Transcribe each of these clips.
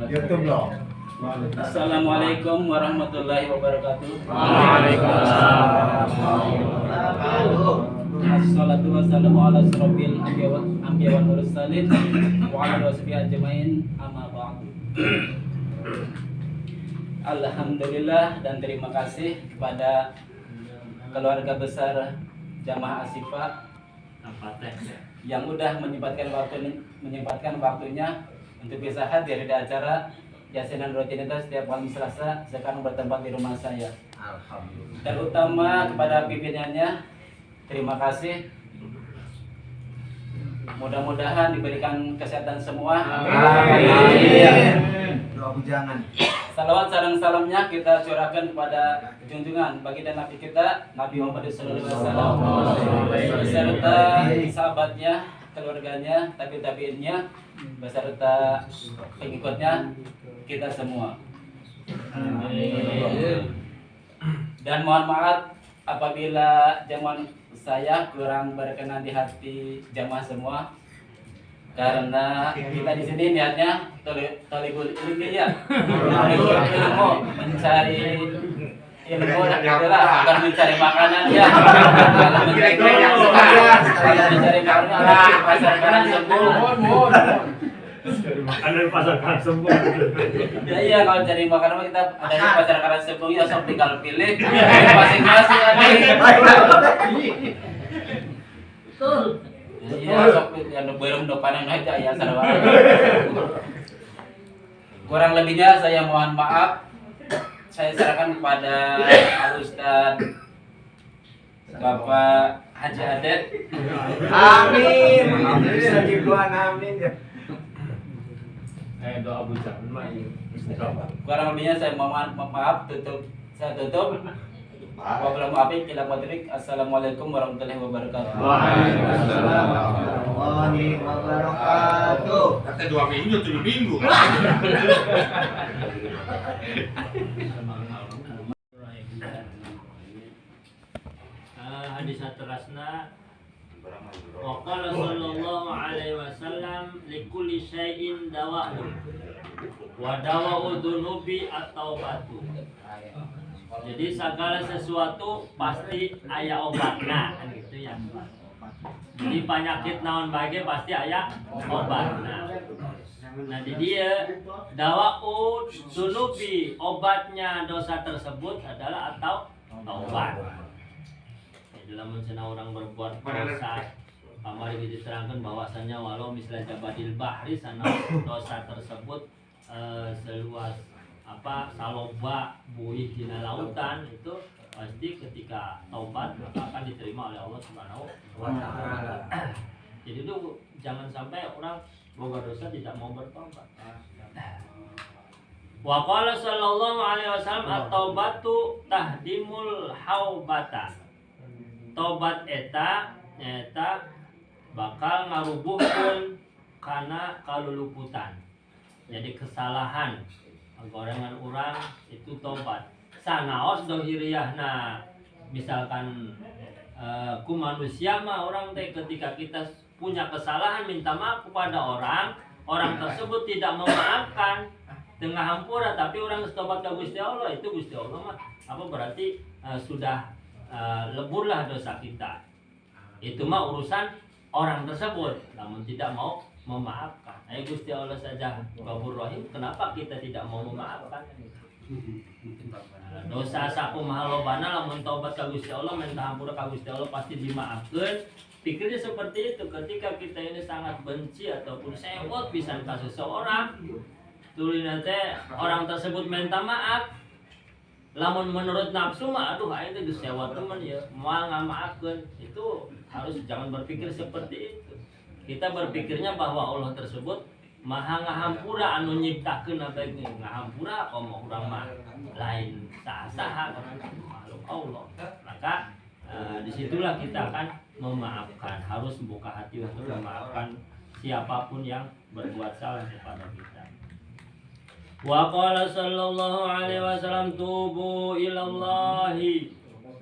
YouTube loh. Assalamualaikum warahmatullahi wabarakatuh. Waalaikumsalam. Assalatu wassalamu ala asrofil anbiya wal mursalin wa ala alihi washabihi ajmain, amma ba'du. Alhamdulillah dan terima kasih kepada keluarga besar Jamaah Asyifa yang udah menyempatkan waktunya untuk bisa hadir di acara Yasinan rutinitas setiap malam Selasa sekarang bertempat di rumah saya. Alhamdulillah. Terutama kepada pimpinannya, terima kasih. Mudah-mudahan diberikan kesehatan semua. Amin. Doa bujangan. Salawat sareng salamnya kita curahkan kepada junjungan baginda Nabi kita Nabi Muhammad SAW beserta sahabatnya, keluarganya, tabi-tabiinnya, beserta pengikutnya, kita semua. Amin. Dan mohon maaf apabila jamuan saya kurang berkenan di hati jamaah semua, karena kita di sini niatnya tolibul ilmi ya, tolibul ilmu, mencari ilmu dan itulah, bukan mencari makanan ya. Kalau mencari makanan ada di pasar Karangsembung. Ada di pasar Karangsembung. Ya iya, kalau cari makanan kita ada di pasar Karangsembung ya, sok tinggal pilih masing-masing ada. Betul. Iya, sok yang beureum depanan aja ya sarua. Kurang lebihnya saya mohon maaf. Saya serahkan kepada Al Ustaz Bapak Haji Adet. Amin. Bisa dibuat amin ya. Doa bujangan mah iya. Kurang lebihnya saya mohon maaf, tutup saya tutup. Wabillahi muwaffiq ila aqwamit. Assalamualaikum warahmatullahi wabarakatuh. Waalaikumsalam warahmatullahi wabarakatuh. Kata 2 minggu, 7 minggu. Hadis terasna wa qala sallallahu alaihi wasallam likulli syai'in dawa'un wa dawa'u dzunubi at-taubatu. Jadi segala sesuatu pasti aya obatna kan gitu ya. Jadi penyakit naon bae pasti aya obatna. Nah di dia dawa'u dzunubi, obatnya dosa tersebut adalah atau taubat. Jadi lamun cenah orang berbuat dosa, kamari diterangkan bahwasannya walau misalnya jabadil bahri sana dosa tersebut seluas apa saloba buih dina lautan itu pasti ketika taubat maka akan diterima oleh Allah Subhanahu wa taala. Jadi itu jangan sampai orang boga dosa tidak mau bertobat. Wa qala sallallahu alaihi wasallam at-taubatu tahdimul haubata. Tobat eta nyata bakal ngarubuhkeun kana kaluluputan. Jadi kesalahan gorengan urang itu tobat. Sanaos dohiriyahna, misalkan ku manusia mah orang teh ketika kita punya kesalahan minta maaf kepada orang, orang tersebut tidak memaafkan tengah hampura, tapi orang geus tobat ka Gusti Allah, itu Gusti Allah mah apa berarti sudah leburlah dosa kita. Itu mah urusan orang tersebut, namun tidak mau memaafkan. Ayo Gusti Allah saja Ghafur Rahim, kenapa kita tidak mau memaafkan? Dosa sakumaha lobana lamun taubat ka Gusti Allah, minta hampura ka Gusti Allah pasti dimaafkeun. Pikirnya seperti itu ketika kita ini sangat benci ataupun sewot pisan ka seseorang, tuluy teh orang tersebut minta maaf. Lamun menurut nafsu mah aduh aing teh geus sewot temen ya, moal ngamaafkeun. Itu harus jangan berpikir seperti itu. Kita berpikirnya bahwa Allah tersebut maha ngahampura anu nyiptakeun bae ngahampura komo urang mah lain saha-saha makhluk Allah. Maka disitulah kita akan memaafkan, harus membuka hati untuk memaafkan siapapun yang berbuat salah kepada kita. Wa qala sallallahu alaihi wasallam tubu ilallahi.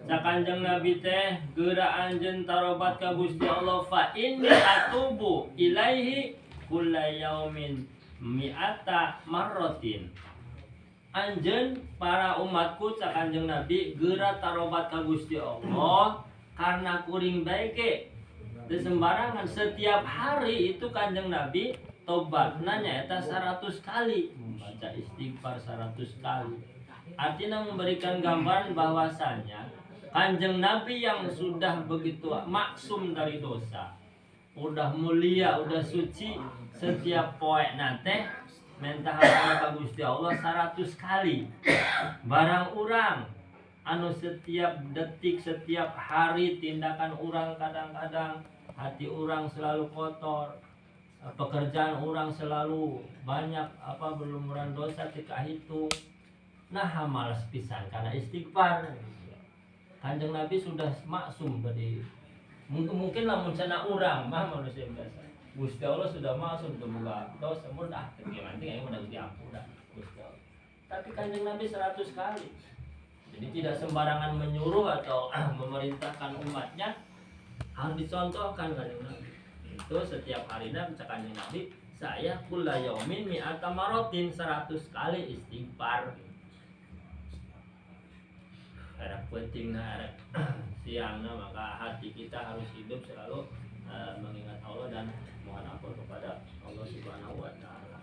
Sakanjeng Nabi teh geura anjeun tarobat ka Gusti Allah fa inni atubu ilaihi kulla yaumin mi'ata marrotin. Anjeun para umatku cak Kanjeng Nabi geura tarobat ka Gusti Allah karena kuring bae ge teu sembarangan setiap hari itu Kanjeng Nabi tobatna nyaeta 100 kali, membaca istighfar 100 kali. Artinya memberikan gambaran bahwasannya Kanjeng Nabi yang sudah begitu maksum dari dosa, udah mulia, udah suci, setiap poe nate minta hampura ka Gusti Allah 100 kali. Barang urang anu setiap detik, setiap hari tindakan urang kadang-kadang hati urang selalu kotor, pekerjaan urang selalu banyak apa berlumuran dosa tika hitung. Nah, malas pisan karena istighfar. Kanjeng Nabi sudah maksum dari mungkin lamun cenah urang mah manusia biasa. Gusti Allah sudah maksum teu boga dosa mun ah teu penting aya udah diampura Gusti Allah. Tapi Kanjeng Nabi 100 kali. Jadi tidak sembarangan menyuruh atau memerintahkan umatnya, harus dicontohkan Kanjeng Nabi. Itu setiap harinya cak Kanjeng Nabi, saya kulla yaumin mi'ata marotin 100 kali istighfar. Erek pentingna erek siangna, maka hati kita harus hidup selalu mengingat Allah dan mohon ampun kepada Allah Subhanahu wa taala.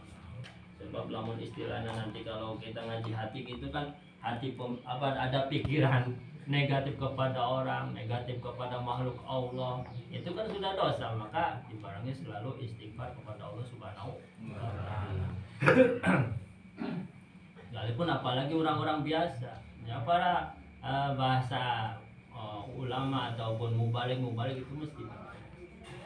Sebab lamun istilahnya nanti kalau kita ngaji hati gitu kan, hati apa ada pikiran negatif kepada orang, negatif kepada makhluk Allah, itu kan sudah dosa, maka dibarengi selalu istighfar kepada Allah Subhanahu wa taala. Walaupun apalagi orang-orang biasa, ya para bahasa ulama ataupun mubalig-mubalig itu mesti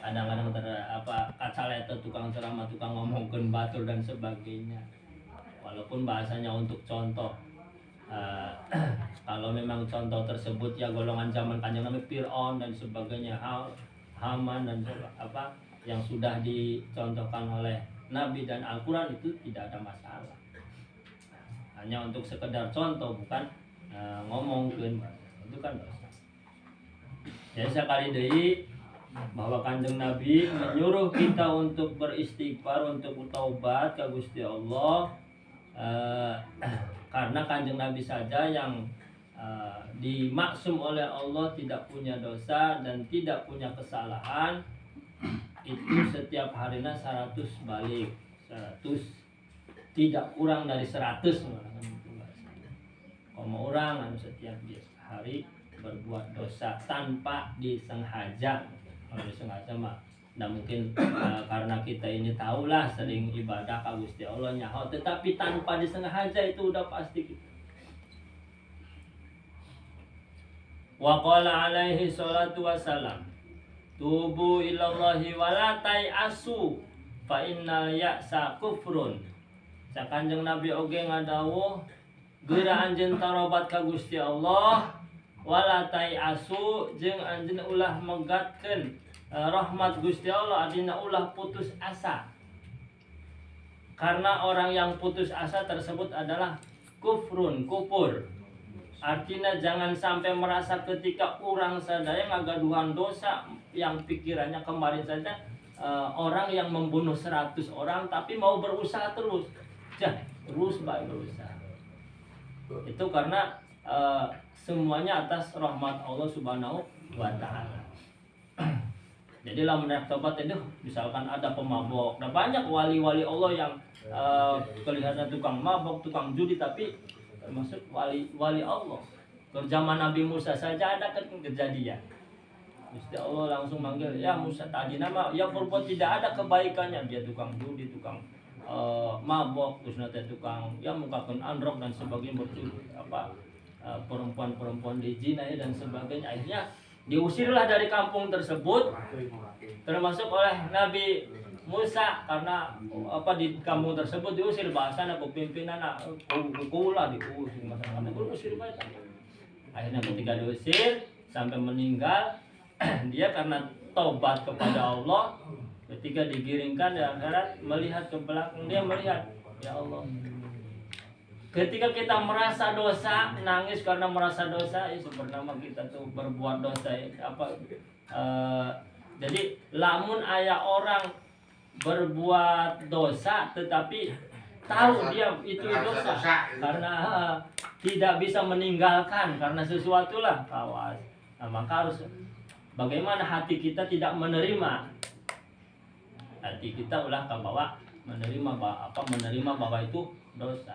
kadang-kadang apa kacaleta tukang ceramah, tukang ngomongkeun batur dan sebagainya. Walaupun bahasanya untuk contoh, kalau memang contoh tersebut ya golongan zaman Kanjeng Nabi Fir'aun dan sebagainya, Haman dan apa yang sudah dicontohkan oleh Nabi dan Al-Quran itu tidak ada masalah. Hanya untuk sekedar contoh, bukan ngomongkeun, itu kan dosa. Jadi sekali deui bahwa Kanjeng Nabi menyuruh kita untuk beristighfar, untuk taubat ke Gusti Allah, karena Kanjeng Nabi saja yang dimaksum oleh Allah tidak punya dosa dan tidak punya kesalahan, itu setiap harinya 100 balik, 100, tidak kurang dari 100 malah kan itu bahasanya. Komo orang anu setiap hari berbuat dosa tanpa disengaja. Kalau disengaja mah nggak mungkin, karena kita ini tahulah sering ibadah ka Gusti Allah nyaho, tetapi tanpa disengaja itu udah pasti gitu. Wa qala alaihi salatu wassalam, tubu ilallahi wala ta'asu fa innal ya'sa kufrun. Sakanjeng Nabi oge ngadawuh geura anjeun tarobat ka Gusti Allah wala ta'asu jeung anjeun ulah megatkeun rahmat Gusti Allah, artinya ulah putus asa. Karena orang yang putus asa tersebut adalah kufrun, kufur. Artinya jangan sampai merasa ketika orang sadaya ngagaduhan dosa yang pikirannya kemarin saja orang yang membunuh 100 orang tapi mau berusaha terus. Jah, terus baik berusaha. Itu karena semuanya atas rahmat Allah Subhanahu wa taala. Jadi lamun rek tobat itu misalkan ada pemabok, nah banyak wali-wali Allah yang kelihatan tukang mabok, tukang judi tapi termasuk wali-wali Allah. Ke zaman Nabi Musa saja ada kan kejadian. Gusti Allah langsung manggil, ya Musa tadi nama ya berbuat tidak ada kebaikannya, dia tukang judi, tukang mabok, terus nanti tukang ya mukakeun androk dan sebagainya, apa perempuan-perempuan dizinai dan sebagainya. Akhirnya diusirlah dari kampung tersebut, termasuk oleh Nabi Musa karena apa di kampung tersebut diusir bahasana pemimpinan kula diusir masyarakat diusir bae. Akhirnya ketika diusir sampai meninggal dia karena tobat kepada Allah, ketika digiringkan di akhirat melihat ke belakang dia melihat ya Allah. Ketika kita merasa dosa, nangis karena merasa dosa, ya sebenarnya kita tuh berbuat dosa ya, apa jadi lamun aya orang Berbuat dosa tetapi tahu dia itu Merasa dosa dosa, gitu. Karena tidak bisa meninggalkan karena sesuatu lah kawas. Nah, maka harus bagaimana hati kita tidak menerima, hati kita ulah bawa menerima bahwa apa, menerima bahwa itu dosa,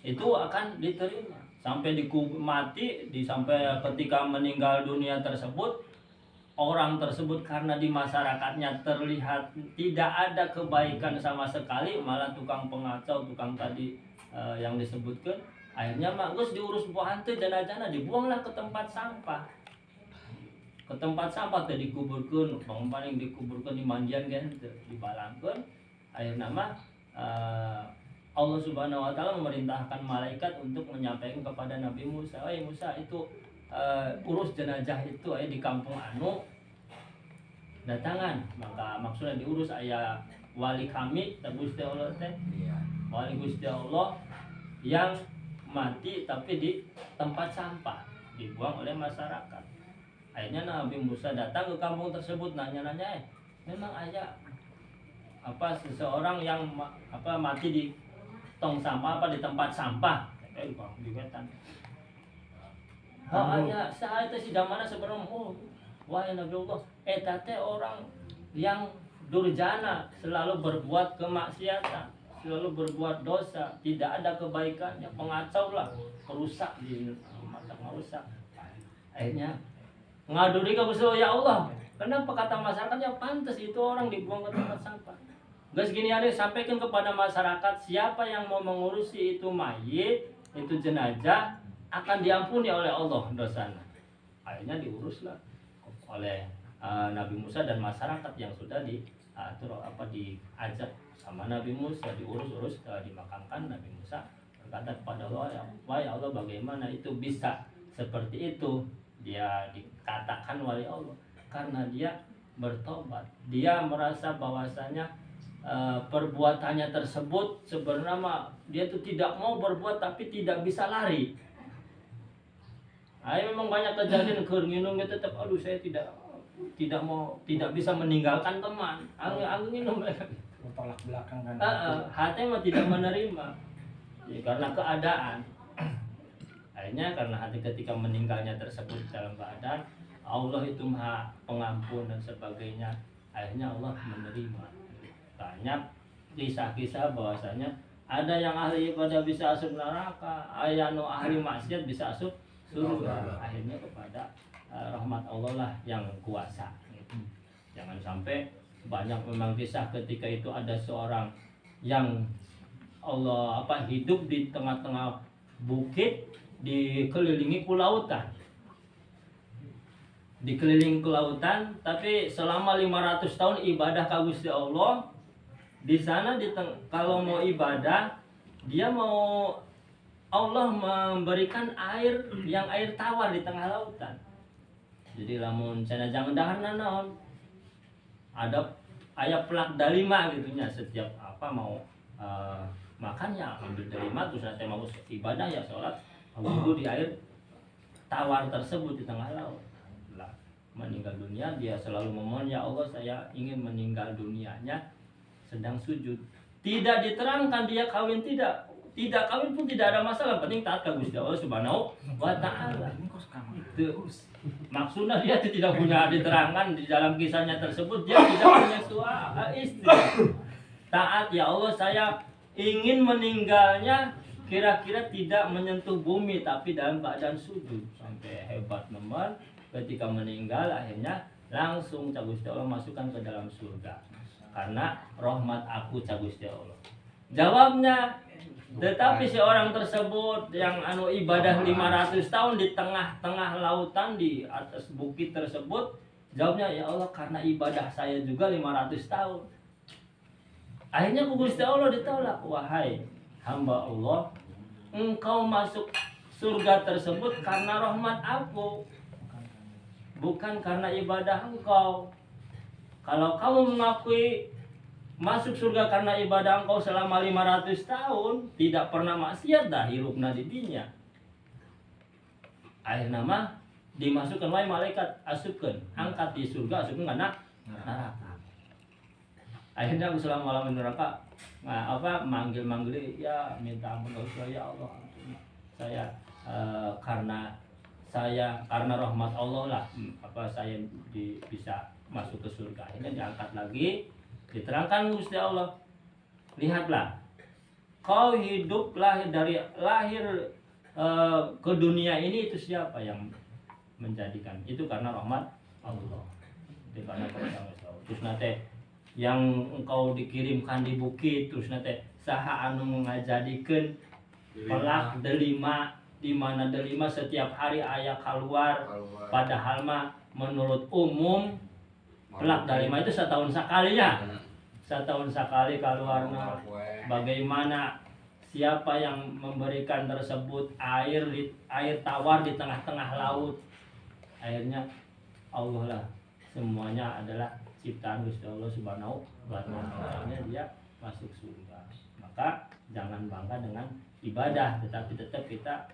itu akan diterima sampai di mati di sampai ketika meninggal dunia tersebut. Orang tersebut karena di masyarakatnya terlihat tidak ada kebaikan sama sekali, malah tukang pengacau, tukang tadi yang disebutkan, akhirnya mah geus diurus buah teu jenazahna, dibuanglah ke tempat sampah, ke tempat sampah teh dikuburkeun, bang paling dikuburkeun di mandian kan teu dibalangkeun. Akhirnya mah Allah Subhanahu wa taala memerintahkan malaikat untuk menyampaikan kepada Nabi Musa, "Wahai Musa, itu urus jenazah itu aya di kampung anu datangan." Maka maksudnya diurus aya wali kami teh, Gusti Allah teh. Wali Gusti Allah yang mati tapi di tempat sampah, dibuang oleh masyarakat. Akhirnya Nabi Musa datang ke kampung tersebut, nanya-nanya, memang aya apa seseorang yang apa mati di tong sampah, apa di tempat sampah di wetan? Oh, aya. Saha itu si mana sebelum? Oh, wahai Nabi Allah, eta teh orang yang durjana, selalu berbuat kemaksiatan, selalu berbuat dosa, tidak ada kebaikannya, pengacau lah, perusak di mata, merusak. Akhirnya ngadu ke Gusti Allah, ya Allah, kenapa kata masyarakatnya pantas itu orang dibuang ke tempat sampah? Guys, gini ada, sampaikan kepada masyarakat, siapa yang mau mengurusi itu mayit, itu jenazah, akan diampuni oleh Allah dosanya. Akhirnya diuruslah oleh Nabi Musa dan masyarakat yang sudah diatur apa diajak sama Nabi Musa, diurus-urus, dimakamkan. Nabi Musa berkata kepada Allah, ya, wahai Allah, bagaimana itu bisa seperti itu dia dikatakan wali Allah? Karena dia bertobat, dia merasa bahwasanya perbuatannya tersebut sebenarnya dia itu tidak mau berbuat tapi tidak bisa lari. Ayo, memang banyak kejadian keur nginum itu tetap, aduh, saya tidak tidak mau, tidak bisa meninggalkan teman. Anu anu nginum. Tolak belakang kan. Hati mah tidak menerima. Ya, karena keadaan. Akhirnya karena hati ketika meninggalnya tersebut dalam keadaan Allah itu Maha Pengampun dan sebagainya. Akhirnya Allah menerima. Banyak kisah-kisah bahwasanya ada yang ahli ibadah bisa asup neraka, aya nu ahli maksiat bisa asup surga. Akhirnya kepada rahmat Allah lah yang kuasa gitu. Jangan sampai, banyak memang kisah ketika itu ada seorang yang Allah apa hidup di tengah-tengah bukit dikelilingi ku lautan, dikelilingi ke lautan, tapi selama 500 tahun ibadah ka Gusti Allah di sana. Kalau mau ibadah, dia mau Allah memberikan air yang air tawar di tengah lautan. Jadi lamun cenah jangan dahar naon, ada aya pelak dalima gitu nya, setiap apa mau makan ya ambil delima, terus nanti mau ibadah ya sholat wudhu di air tawar tersebut di tengah laut lah. Meninggal dunia, dia selalu memohon, ya Allah, saya ingin meninggal dunianya sedang sujud. Tidak diterangkan dia kawin tidak, tidak kawin pun tidak ada masalah, penting taat ke Gusti Allah Subhanahu wa taala. Itu maksudnya dia tidak punya, diterangkan di dalam kisahnya tersebut dia tidak punya suami istri. Taat, ya Allah, saya ingin meninggalnya kira-kira tidak menyentuh bumi tapi dalam keadaan sujud. Sampai hebat memang, ketika meninggal akhirnya langsung cak Gusti Allah masukkan ke dalam surga karena rahmat aku, cak Gusti Allah. Jawabnya, tetapi si orang tersebut yang anu ibadah 500 tahun di tengah-tengah lautan di atas bukit tersebut, jawabnya, ya Allah, karena ibadah saya juga 500 tahun. Akhirnya ku Gusti Allah ditolak. Wahai hamba Allah, engkau masuk surga tersebut karena rahmat aku, bukan karena ibadah engkau. Kalau kamu mengakui masuk surga karena ibadah engkau selama 500 tahun tidak pernah maksiat, dah hirupna di dinya. Akhirnya mah dimasukkan, wahai malaikat, asupkan, angkat di surga, asupkan karena neraka. Akhirnya aku selama malam di neraka nah, apa manggil-manggil ya minta ampun Allah ya Allah saya karena saya karena rahmat Allah lah apa saya bisa masuk ke surga. Akhirnya diangkat lagi, diterangkan Gusti Allah, lihatlah kau hidup lahir dari lahir ke dunia ini itu siapa yang menjadikan itu karena rahmat Allah, itu karena rahmat Allah. Terus nanti yang engkau dikirimkan di bukit terus nanti saha anu ngajadikeun pelak delima di mana delima setiap hari aya keluar, padahal mah menurut umum pelak delima itu setahun sekali ya, setahun sekali keluarnya. Bagaimana siapa yang memberikan tersebut air air tawar di tengah-tengah laut? Akhirnya Allah lah, semuanya adalah ciptaan Gusti Allah Subhanahu wa taala. Akhirnya dia masuk surga. Maka jangan bangga dengan ibadah, tetapi tetap kita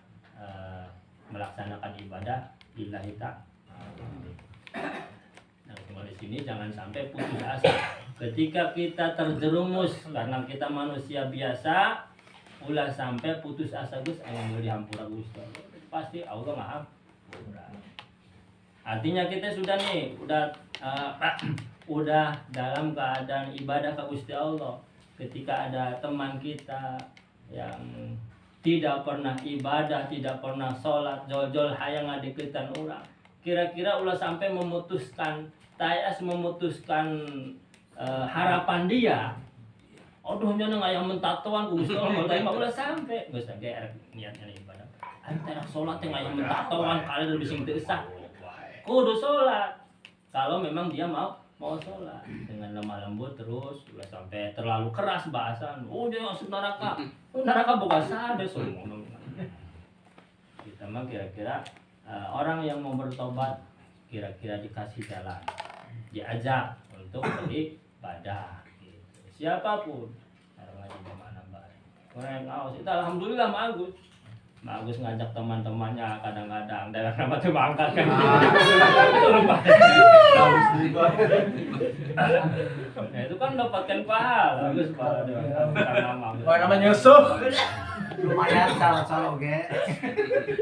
melaksanakan ibadah lillahi ta'ala. Nah, kembali sini jangan sampai putus asa. Ketika kita terjerumus karena kita manusia biasa, ulah sampai putus asa Gus, ayo dihampura Gusti Allah. Pasti Allah maha hampura. Artinya kita sudah nih, udah dalam keadaan ibadah ke Gusti Allah. Ketika ada teman kita yang tidak pernah ibadah, tidak pernah sholat, jol-jol hayang ngadeukeutan urang, kira-kira ulah sampai memutuskan, tayas memutuskan harapan dia. Aduh nya aya mentatoan ku Gusti Allah, tadi mah ulah sampai geus ge niatnya ibadah. Aing teh sholat teh aya mentatoan kali lebih sing teu sah. Kudu sholat. Kalau memang dia mau sholat dengan lemah lembut terus, ulah sampai terlalu keras bahasan. Oh dia masuk neraka. Oh, neraka bukan sade semua. Kita mah kira-kira orang yang mau bertobat kira-kira dikasih jalan, diajak untuk beribadah. Gitu. Siapapun orang ngaji jamaah nambah. Orang yang ngaos itu alhamdulillah bagus. Bagus ngajak teman-temannya kadang-kadang dalam nama tuh angkat kan. Nah, itu kan dapatkan pahala. Bagus pahala karena Wah, namanya Yusuf. Lumayan calo-calo ge.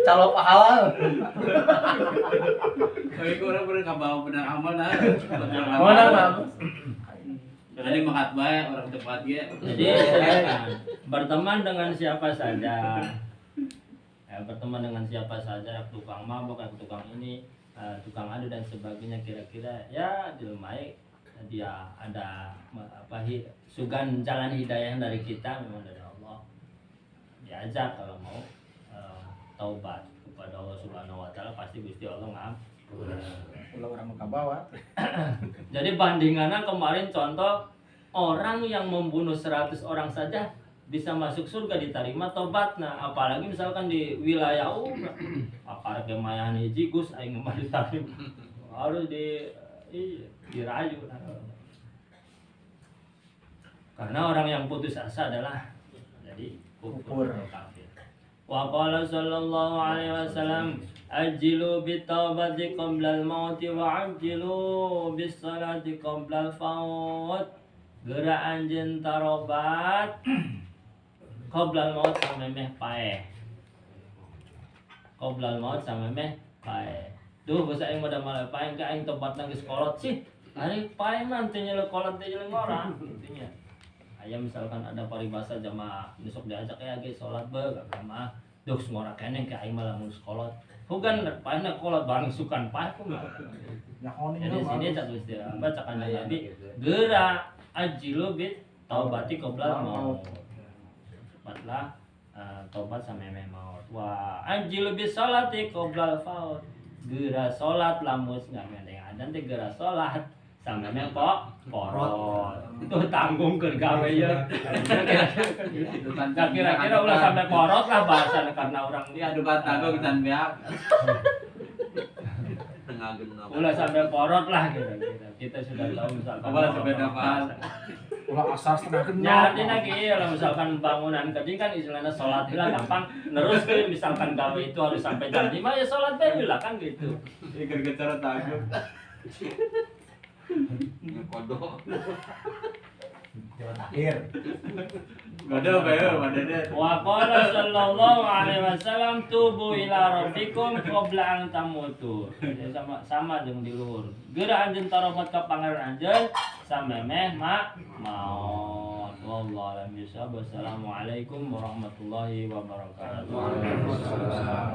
Calo pahala. Tapi orang pernah kabawa benang amal nah. Mana mah? Jadi makat bae orang tempat ge. Jadi berteman dengan siapa saja. Ya, berteman dengan siapa saja, tukang mabok, tukang ini, tukang adu dan sebagainya, kira-kira ya dilemai dia ada apa sugan jalan hidayah dari kita memang dari Allah. Diajak kalau mau taubat kepada Allah Subhanahu wa taala pasti Gusti Allah ngampun. Ulah orang kabawa. Jadi bandingannya kemarin contoh orang yang membunuh 100 orang saja bisa masuk surga diterima tobatna, apalagi misalkan di wilayah akar kemayan hiji Gus aing mah diterima harus di dirayu. Karena orang yang putus asa adalah jadi kufur kafir. Wa qala sallallahu alaihi wasallam ajilu bitaubati qabla al-mauti wa ajilu bis salati qabla al-faut. Geura anjeun tarobat qoblal maut samemeh paeh. Qoblal maut samemeh paeh. Duh geus aing mah malah paeh ka aing tobatna geus kolot sih. Ari paeh mah teu nyeleu kolot teu nyeleu ngora intinya. Aya misalkan ada paribasa jamaah besok diajak ya ge salat beug jamaah duh ngora keneh ka aing mah lamun kolot. Hugan paehna kolot bareng sukan paeh kumaha. Jadi sini cak Gusti Allah cak Kanjeng Nabi geura ajilu bit taubati qoblal maut. Cepatlah tobat sampai maut. Wah, anjil lebih sholat qoblal faut. Gera sholat lamus nggak mendeng adan teh gera sholat sampai kok porot. Itu tanggung ke gawe ya. Kira-kira ulah sampai porot lah bahasan karena orang dia aduh tanggung dan beak. Ulah sampai porot lah kira-kira. Kita sudah tahu misalkan. Ulah sampai dapat. Ulah asar setengah genap. Ya artinya gini, kalau misalkan bangunan kencing kan istilahnya sholat lah gampang. Nerus ke misalkan gawe itu harus sampai jam 5 ya sholat bae lah kan gitu. Ini gara-gara tanggung. Kodok. Jawa akhir. Ada apa ya, Pak Dede? Wa qala sallallahu alaihi wasallam tubu ila rabbikum qabla an tamutu. Jadi sama sama jeung di luhur. Geura anjeun tarobat ka pangeran anjeun samemeh ma maot. Wallahu a'lam bishawab. Wassalamualaikum warahmatullahi wabarakatuh. Waalaikumsalam.